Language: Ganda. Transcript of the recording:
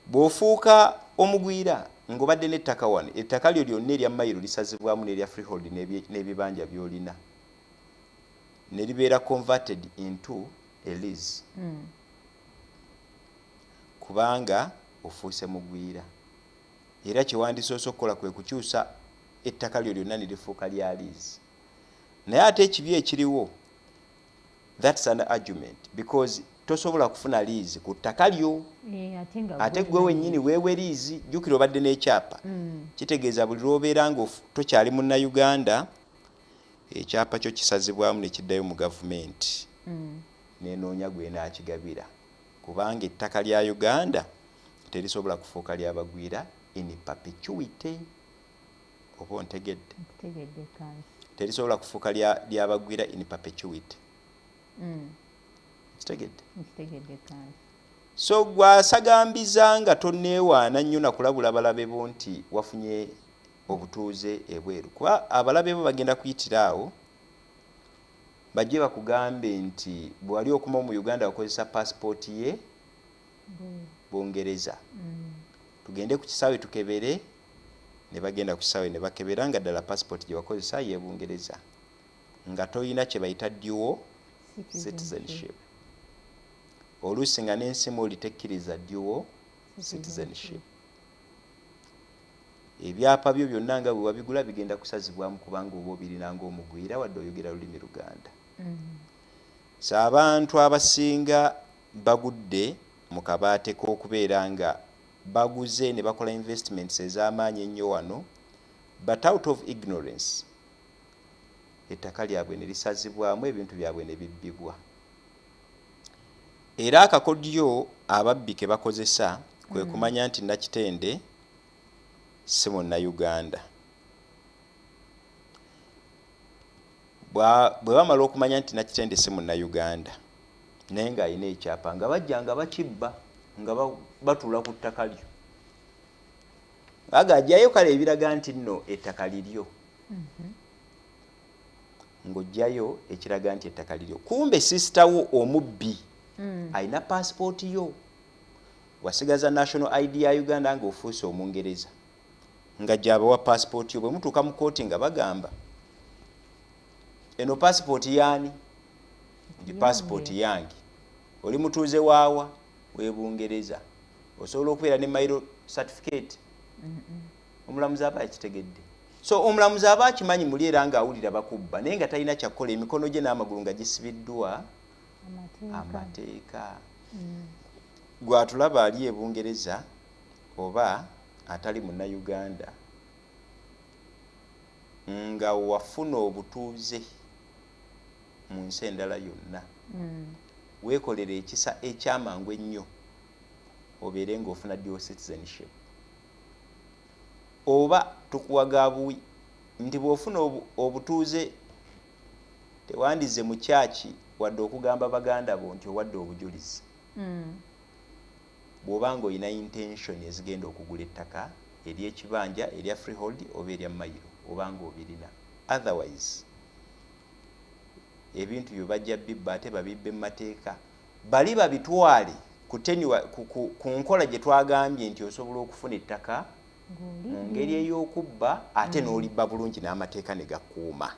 Bw'ofuuka omugwira ng'obadde n'ettaka wano, ettaka lyo lyonna erya mayiro lisazibwamu n'erya freehold n'ebibanja by'olina ne libeera converted into a lease, kubanga ofuuse mugwira. Era kyewandisoose okukola kwe kukyusa ettaka lyo lyonna ne lifuuka lya lease. Naye ate ekibi ekiriwo, that's an argument, because tosobola kufuna lease ku ttaka lyo. Ate nga ate gwe gwe wennyini weewe lease. Jjukira obadde n'ekyapa. Kitegeeza buli lw'obeera nga tokyali Munnayuganda, ekyapa kyo kisazibwamu ne kiddayo mu gavumenti nenoonya gwenaakigabira, kubanga ettaka lya Uganda terisobola kufuuka lyabagwira in perpetuity. Oba ontegedde? Nkutegedde, kansi. Terisobola kufuuka lyabagwira in perpetuity. Kitegedde? Nkitegedde, kansi. So gwasagambiza nga tonneewaana nnyo nakulabula balabe bo nti wafunye obutuuze ebweru, kuba abalabe bo bagenda kuyitira awo bajje bakugambe nti bwe wali okuma mu Uganda wakozesa pasipooti ye Bungereza. Tugende ku kisaawe tukebere. Ne bagenda ku kisaawe ne bakebera nga ddala pasipooti gye wakozesa ye Bungereza, nga toyina kye bayita dual citizenship. Oluusi nga n'ensi mwoli tekkiriza dual citizenship. Ebyapa byo byonna nga bwe wabigula bigenda kusazibwamu, kubanga oba obirina ng'omugwira wadde oyogera lulimi Luganda. So abantu abasinga bagudde mu kabaate k'okubeera nga baguze ne bakola investments ez'amaanyi ennyo wano, but out of ignorance ettaka lyabwe ne lisazibwamu, ebintu byabwe ne bibbibwa. Era akakodyo ababbi ke bakozesa kwe kumanya nti Nakitende si Munnayuganda. Bwe bamala okumanya nti Nakitende si Munnayuganda naye ng'alina ekyapa, nga bajja nga bakibba, nga batuula ku ttaka lyo, aga ajjayo kale ebiraga nti nno ettaka liryo, ng'ojjayo ekiraga nti ettaka liryo, kumbe sister wo omubbi alina pasipooti yo. Wasigaza national ID ya Uganda ng'ofuuse Omungereza, nga gyabawa pasipooti yo. Bwe mutuuka mu kooti nga bagamba, "Eno pasipooti yaani?" Nti, "Pasipooti yange." "Oli mutuuze waawa?" "Webungereza." "Osobola okubeera ne mailo certificate?" Omulamuzi aba yakitegedde. So omulamuzi aba akimanyi muli era ng'awulira bakubba, naye nga talina kyakkola, emikono gye n'amagulu nga gisibiddwa amateeka. Gwatulaba ali ebungereza oba atali Munnayuganda nga wafuna obutuuze mu nsi endala yonna, weekolera ekisa ekyamangu ennyo obeere ng'ofuna dual citizenship. Oba tukuwa buwi nti bw'ofuna obutuuze tewandize mu kyaki wadde okugamba baganda bo nti owadde obujulizi. Bw'oba nga olina intention ezigenda okugula ettaka eryekibanja, erya freehold oba erya mayiro, oba nga obirina. Otherwise ebintu byo bajja bibba, ate babibbe mu mateeka, bali babitwale ku nkola gye twagambye nti osobola okufuna ettaka mu ngeri ey'okubba ate n'olibba bulungi n'amateeka ne gakuuma.